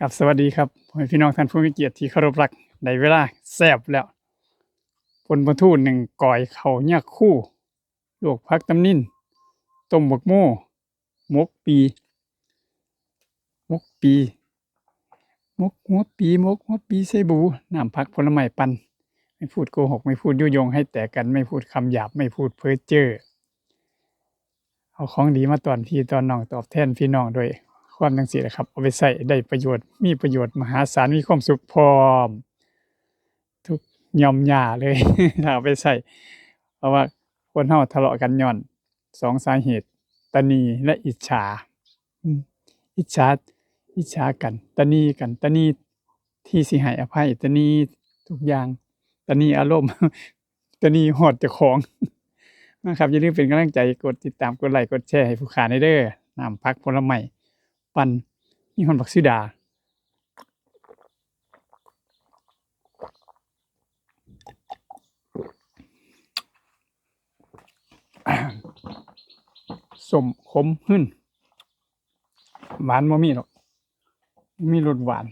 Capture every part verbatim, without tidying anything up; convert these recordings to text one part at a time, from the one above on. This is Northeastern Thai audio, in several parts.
ครับ สวัสดีครับ พ่อแม่พี่น้องท่านผู้มีเกียรติที่เคารพรัก ได้เวลาแซ่บแล้ว ป่นปลาทูนึ่งก้อย ข้าวยาคู ลวกผักตำนิน ต้มบักโม่ หมกปี หมกปี หมกหัวปี หมกหัวปีใส่บู น้ำผักผลไม้ปั่น ไม่พูดโกหก ไม่พูดยุยงให้แตกกัน ไม่พูดคำหยาบ ไม่พูดเพ้อเจ้อ เอาของดีมาต้อนพี่ต้อนน้อง ตอบแทนพี่น้องด้วยความจั่งซี้แหละครับ เอาไปใช้ได้ประโยชน์ มีประโยชน์มหาศาล มีความสุขพร้อม ทุกย่อมย่าเลย ถ้าเอาไปใช้ เพราะว่าคนเฮาทะเลาะกันย้อนสองสาเหตุ ตะหนี่และอิจฉา อืม อิจฉา อิจฉากัน ตะหนี่กัน ตะหนี่ที่สิให้อภัย ตะหนี่ทุกอย่าง ตะหนี่อารมณ์ ตะหนี่ฮอดเจ้าของ นะครับ อย่าลืมเป็นกำลังใจ กดติดตาม กดไลค์ กดแชร์ให้ผู้ข้าแหน่เด้อ น้ำผักผลไม้ปั่น มีฮอดบักสีดา ส้มขมหืน หวานบ่มีหรอก มีรสหวาน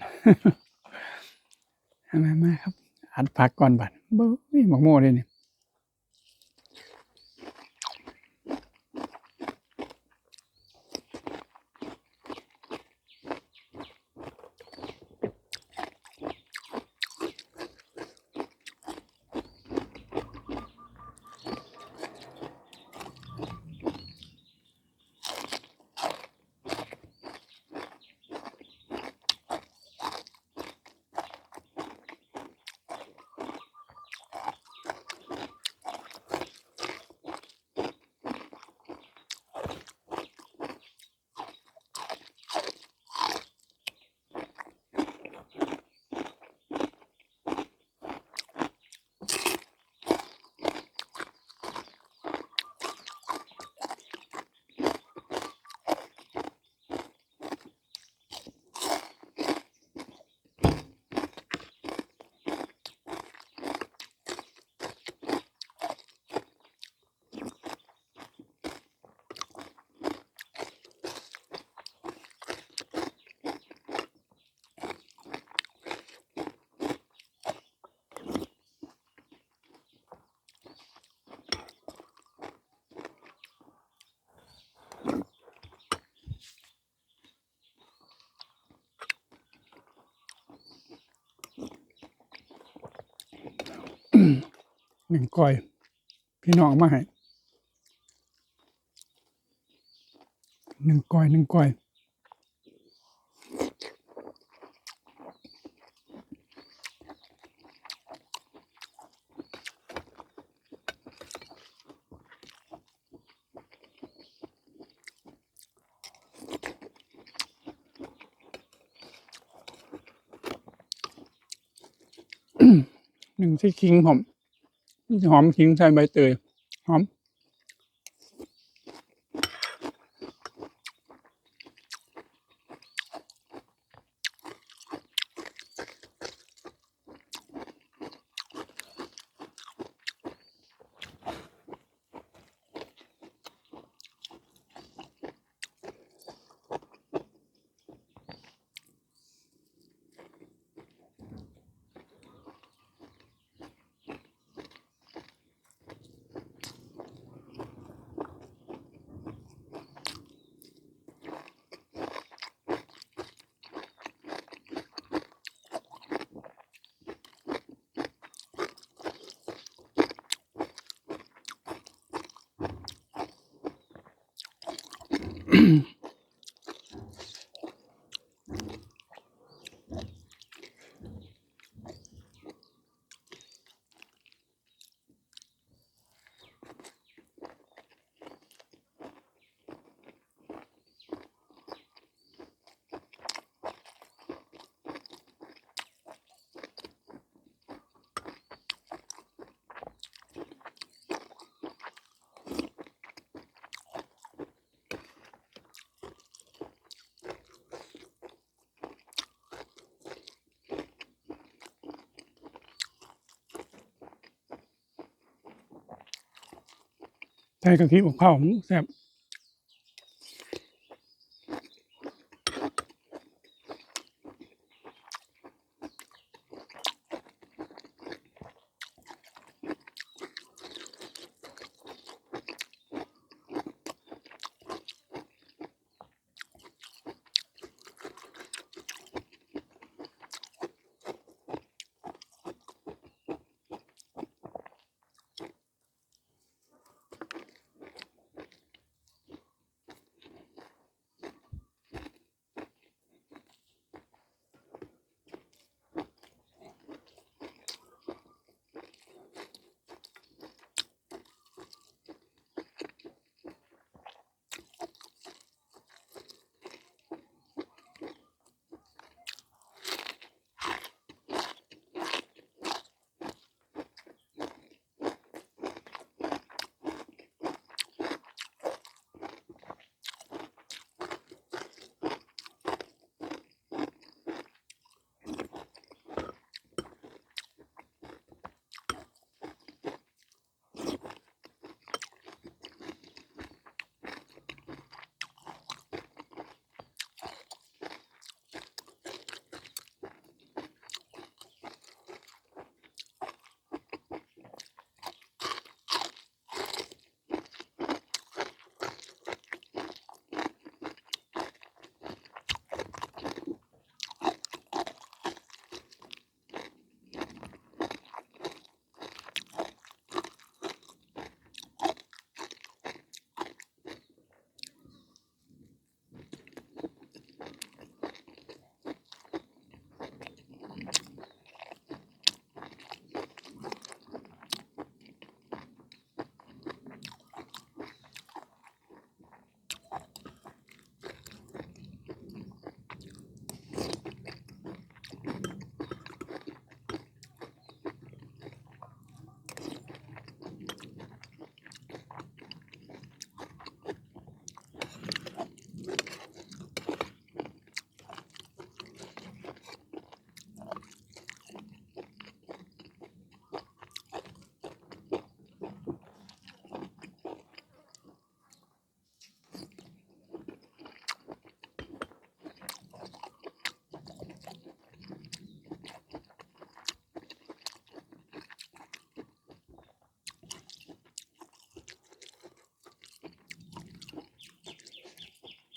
มา มาครับ อัดผักก่อนบัด เบ้ย บักโม่เด้นี่ นึ่งก้อย พี่น้องเอามาให้ นึ่งก้อย นึ่งก้อย นึ่งใส่ขิงหอม หอมขิง ใส่ใบเตย หอม ใส่กะทิกับข้าว อืม แซ่บ อืม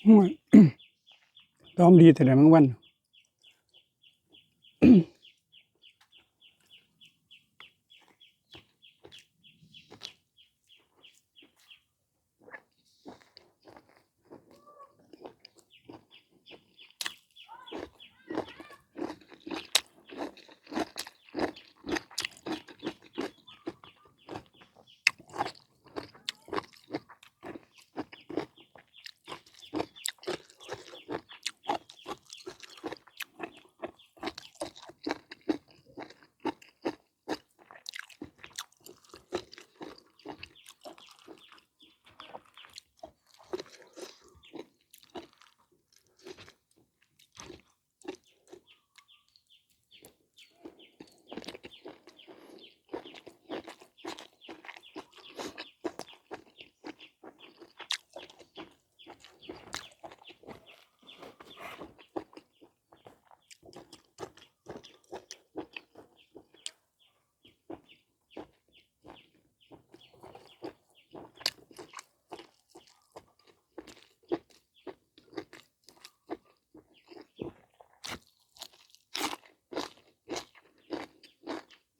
โอ้ย ดอมดีแต่ละแมงวัน